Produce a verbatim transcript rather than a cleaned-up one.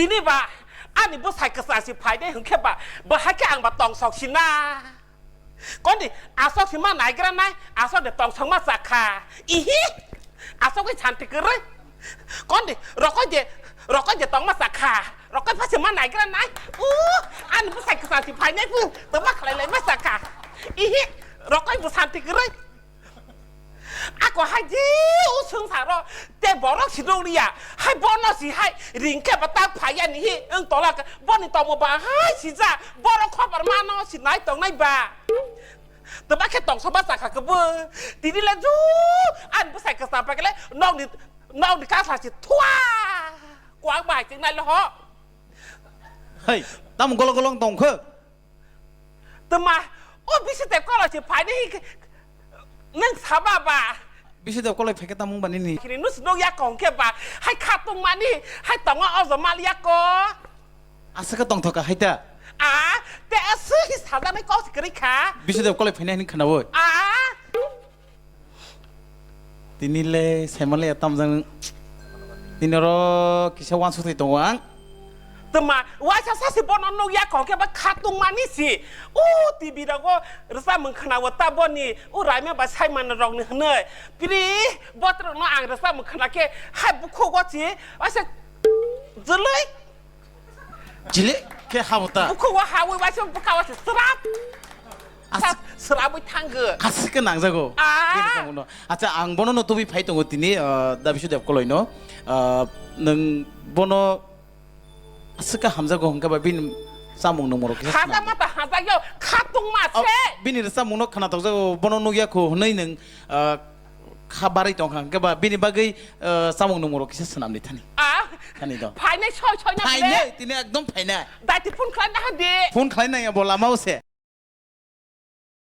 Tini ba ani bwsai kwchang si phainai hwnkhe ba, bo hai khe ang ba tongsok si na. Kondi aswk si ma naigra nai, aswk de tongsok ma chakha. Ihi! Aswk bai santi kwrwi. Kondi rokoi de, rokoi de tong ma chakha. Rokoi pha si ma naigra nai. U! Ani bwsai kwchang si phainai phu, to ma khlai lai ma chakha. Ihi! Rokoi bo santi kwrwi. Ako hai je o swngcharo tei borok si nukliya, hai bono si hai ring khe ba ta phaiya ni hi wng tola khe, boni tongmo ba hai sijak, borok khopor mano si nai tongnai ba. Twma khe tongso ba chakha khe bo, tini le ju ani bwsai kwchang pai khe le nokni, nokni kasla si thua kwang ba hai ching nai le ho. Hai, tamo golok golok tong khe? Twma, o bisi de koloi se phaini hi khe, nwng saba ba? Bisi de koloi phaikhe tamung bani ni. Kini nus nuk ya kong khe ba, hai khatung mani, hai tongo o jomal ya ko. Aswk khe tongthoka hai ta? A, te aswk hi sajaknai kok se kwrwi kha. Bisi de koloi phainai hwnwi khwnawi. A. Tini le saimanliya tamjang. Tini oro kisa wansuk thai tongo ang. Twma, waisa sasi bono nukya kok khe ba khatung mani si. O T V rogo rwchapmung khwnawo ta boni, o raima ba saimano rokni hwnwi. Piri botrokno ang rwchapmung khwna khe hai bukhuk o si, waisa jwlwi. Jile khe habo ta. Bukhuk o hawi waisa bwkha waisa srap. As- Srap, srapwi thango. Aswk khe nangjago. Ah. Bini kamungo. Acha, ang bono no tubui phai tongo tini, ah, Dabisu Debkoloi no. Ah, nwng bono aswk khe hamjago hwnkhe ba bini chamung nungmoro kisa swnam. Haja mata haja yo, khatung ma se. Bini rwchapmung no khwna tokjago, bono nukya kho hwnwi nwng, ah, kha barwi tongkha hwnkhe ba bini bagwi, ah, chamung nungmoro kisa swnam di thani. Ah. Thani do. Phainai soi soi na. Phainai, tini ekdom phainai. Dati phone khlai na hadi. Phone khlai nang ya bo lama o se.